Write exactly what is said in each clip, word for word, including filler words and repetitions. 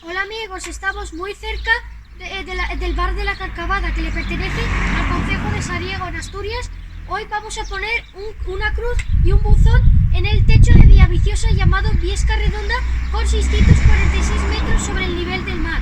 Hola amigos, estamos muy cerca de, de la, del bar de la Carcabada, que le pertenece al concejo de Sariego, en Asturias. Hoy vamos a poner un- una cruz y un buzón en el techo de Villaviciosa llamado Viesca Redonda, con seiscientos cuarenta y seis metros sobre el nivel del mar.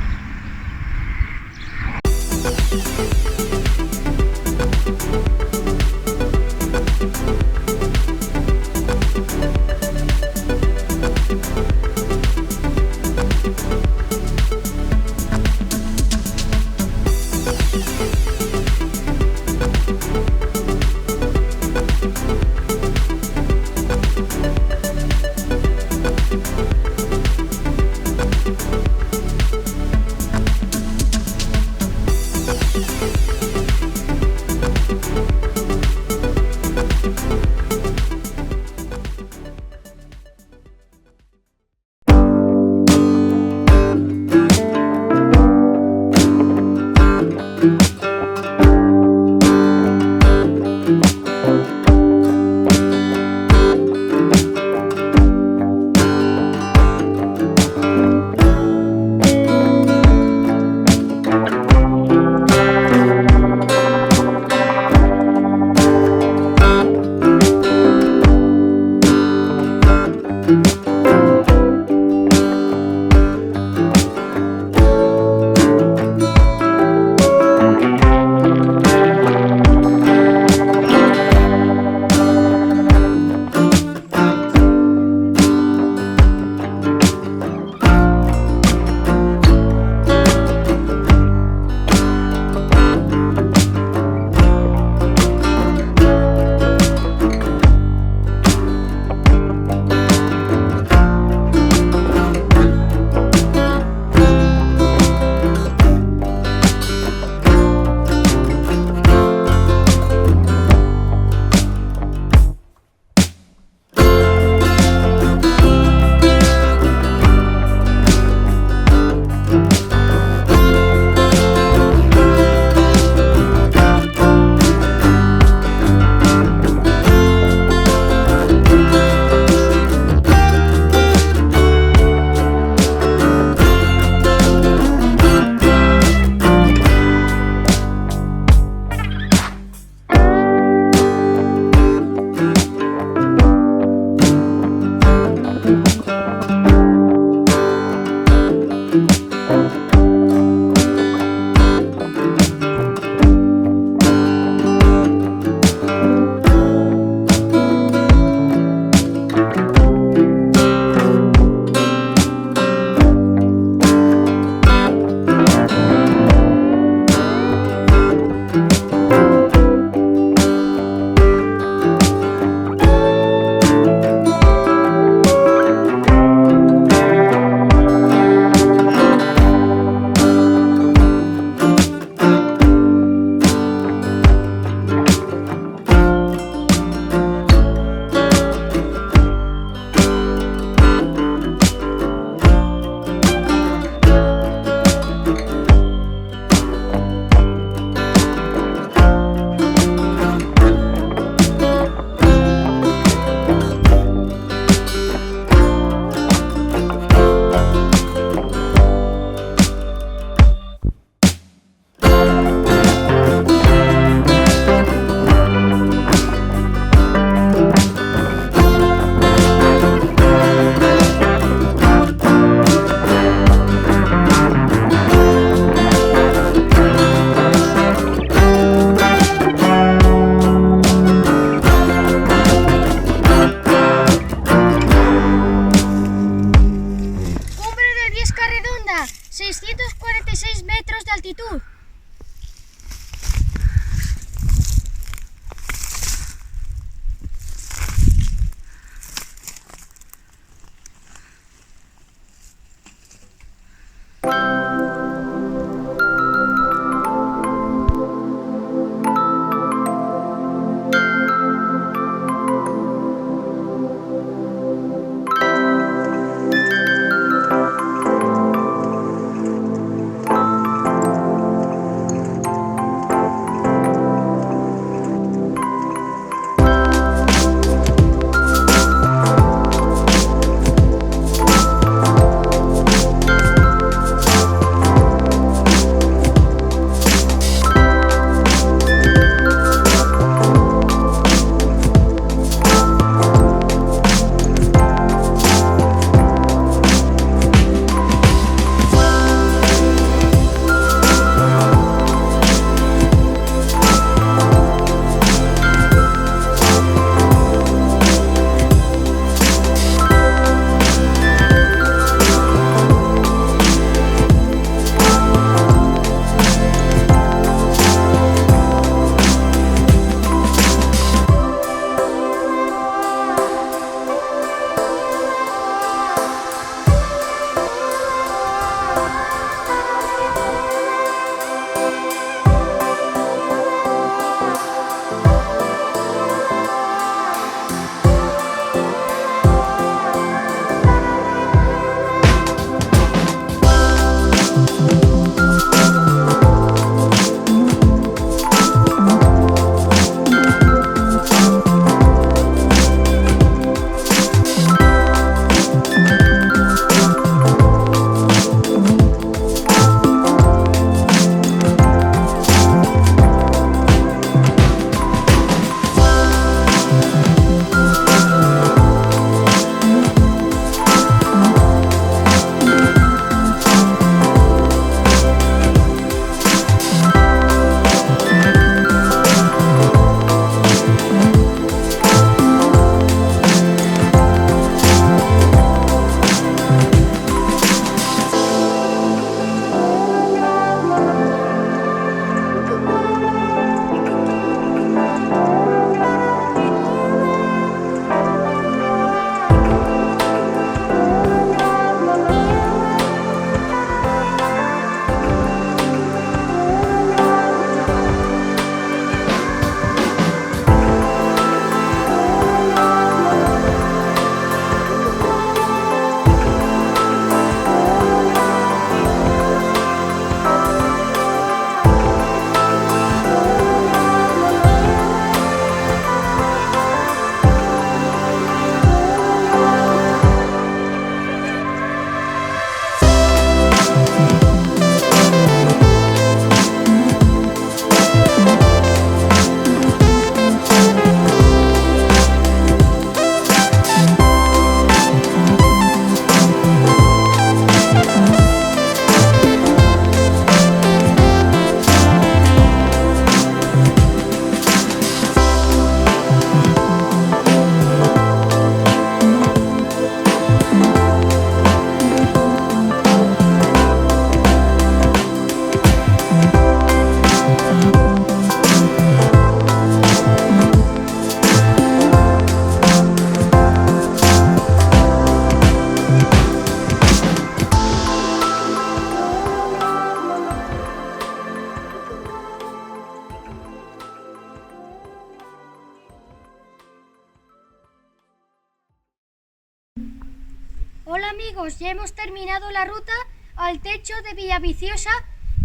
Hola amigos, ya hemos terminado la ruta al techo de Villaviciosa.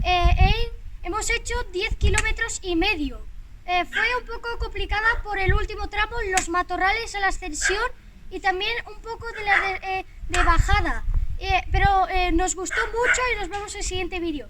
Eh, en- hemos hecho diez kilómetros y medio. Eh, fue un poco complicada por el último tramo, los matorrales a la ascensión y también un poco de la de, eh, de bajada. Eh, pero eh, nos gustó mucho y nos vemos en el siguiente vídeo.